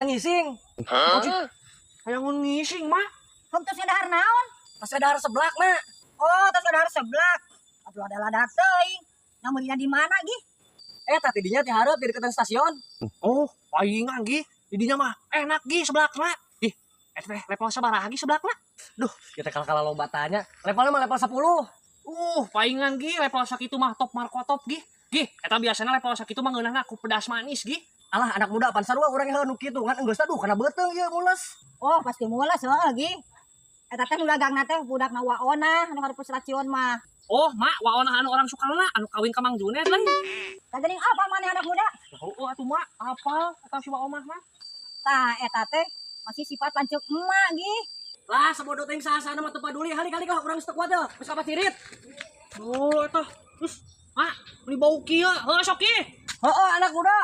Ngising. Huh? Hayang ngising, Mak. Henteu sadahar naon? Pas dahar seblak, Mak. Oh, tos dahar seblak. Atuh ada lada teuing. Nah, meulina di mana gi? Eh, tadi dinya ti hareup di deketan stasiun. Oh, paingan gi. Di dinya mah enak gi seblakna. Ih, eta teh level sabaraha gi seblakna? Duh, kita kalah-kalah lomba tanya. Levelnya mah level 10. Paingan gi level sakitu mah top markotop gi. Gi, eta biasana level sakitu mah ngeunahna ku pedas manis gi. Alah, anak muda pan sarua urang heuh nu kitu ngan enggeus duh kana beuteung ieu mules. Oh, pasti mules heuh gi. Eta teh nu dagangna teh budakna Waona anu hareup stasiun mah. Oh, Mak, Waona anu orang Sukalna anu kawin ka Mang Junet lain. Tah geuning apa maneh, anak muda? Oh, atuh Mak, apa eta si Waomah mah? Tah, eta teh masih sifat lanceuk emak gi. Lah, sabodo teuing saha-sahana mah teu paduli. Halik-halik lah urang geus teu kuat teh. Geus kapat cirit. Oh, eta. Terus, Mak, beli bau kieu. Heuh, sok ieu. Heeh, anak muda.